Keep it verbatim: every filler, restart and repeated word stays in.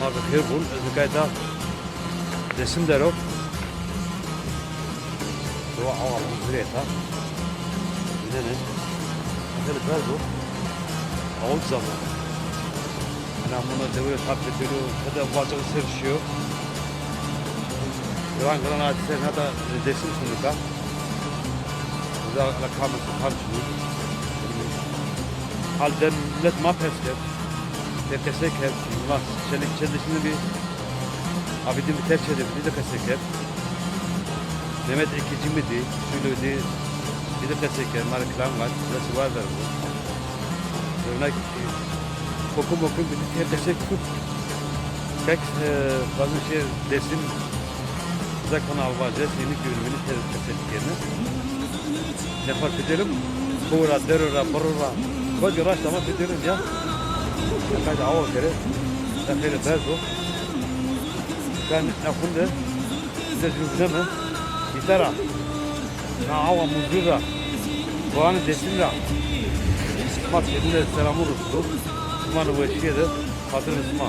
Ma bi xêr bûn. Ez nikayê da Dêsim der o. Dewa awa Muzirê ta. Vînenê. Xeylê berz o. Awa uza bo. Ena mona dewre ta feteliyo. Tede vacix ser şiyo. Giran giran a ser nata Dêsim şino nika. Uza ala kam kam şino. Hal den millet ma pers kerd. Tê qesey kerd. Ma çelik çelik şino bî. Abîdîn bi ters çê de bî, dî de qesey kerd. Mehmet Ekîcî mi dî, Şûlo dî, dî de qesey kerd. Ma rê kilam vat, resi war ver bo. Örnek, koku moku bî, tê qesey kut. Kek, e, bazı şey Dêsim, zek ona alvaje, seni görmeni tê qesey kerdine. Nefes edelim. Kora, derora, birora. Koca raşt ama edelim ya. Kayda awa kere. Xeylê berz o. Ben ne kunde. Size jübne mi? Gitara. Na awa Muzir ra. Doğanı Dêsim ra. Ma kedine selamı rustu. Sima ne weşiye de. Hatırı sima.